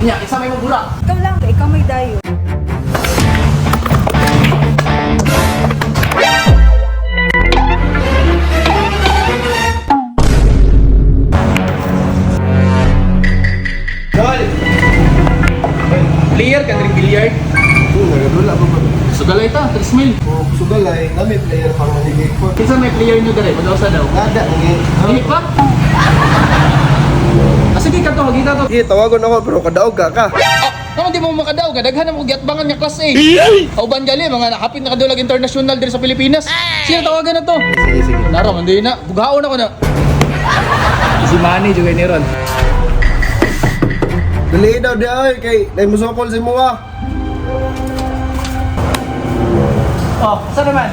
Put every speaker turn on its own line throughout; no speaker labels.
Nya, isa may mabura.
Ikaw lang, ikaw may dayo.
Dol! Player ka rin billiard.
Nagadula pa ba?
Sugalay ta, 3 mil.
O sugalay, na may player pang manigay ko.
Kinsa may player nyo dere, mag-usa daw.
Nada, nangi.
Hindi pa? Ah, sige ka to, hagita to.
Sige, tawagon ako pero kadaog ka ka.
Ah, naman di mo makadaog, daghan na mo giatbangan nga class A. Kauban gali, mga nakapit na kadulag international diri sa Pilipinas. Sino tawagan na to?
Sige, sige.
Naro, hindi na. Bugaon ako na. Easy money, juga ni Ron.
Dali daw di ay kay nay musokol si mua.
Oh, saan naman?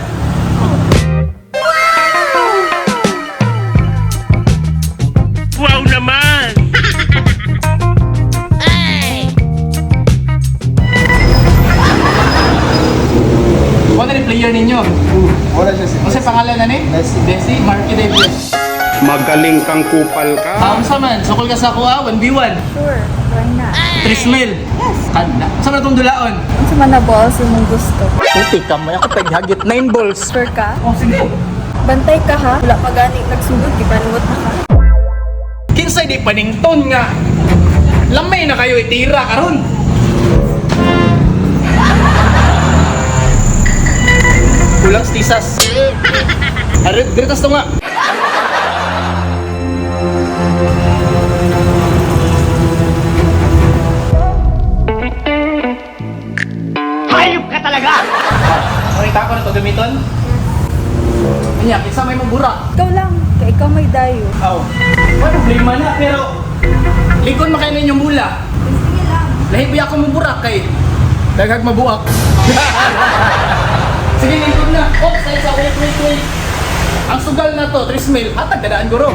Wow naman!
Wala ni player ninyo.
Wala siya si.
Ano sa pangalan na ni?
Desi.
Desi, Marky Davis.
Magaling kang kupal ka.
Sa man, sukol ka sa kuha, 1v1.
Sure, why not?
3 mil.
Yes.
Kanda. Saan na itong dulaon?
Unsa man na balls imong gusto.
Puti ka, may ako paghagit 9 balls.
Sure ka?
Oh, sige.
Bantay ka ha. Wala pa gani nagsugod, gipanuot na ka.
Kinsay di panington nga. Lamay na kayo itira karon. Kulang sa tisas. Are, diritas to nga.
Hayop ka talaga!
Okay, tako na to gamiton. Anya, kinsa may mabura.
Ikaw lang, kay ikaw may dayo.
Aw. Wala problema na pero likon man kayo ninyong bula.
Sige lang.
Lahi ba ako mabura kay daghag mabuak. Sige, lingkod na. Oh, sa isa, wait, wait, wait. Ang sugal na to, 3 mil, hatag dadaan guro.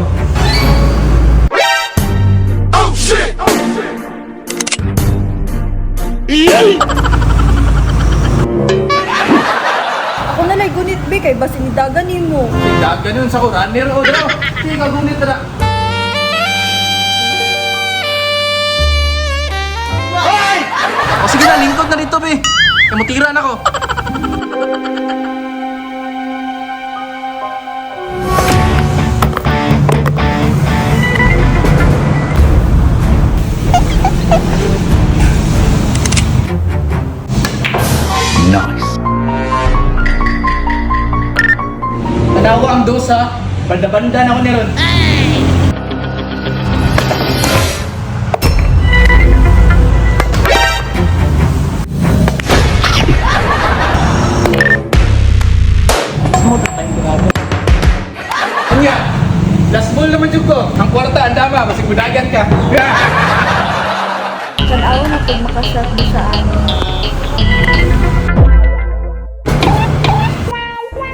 Ako na lay gunit be kay basin dagan nimo.
Dag ganun sa ko, runner o daw. Sige, kagunit na. O sige na, lingkod na dito, be. Kamutira na ko.
Nice.
Tanawa ang dosa, banda-banda na ako ni Ron. Smooth na tayong grabe. Kanya, last ball naman jud ko. Ang kwarta, ang dama, basig budagan ka.
Tanawa na pag makashot di sa ano.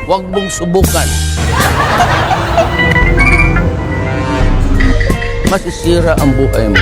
Huwag mong subukan. Masisira ang buhay mo.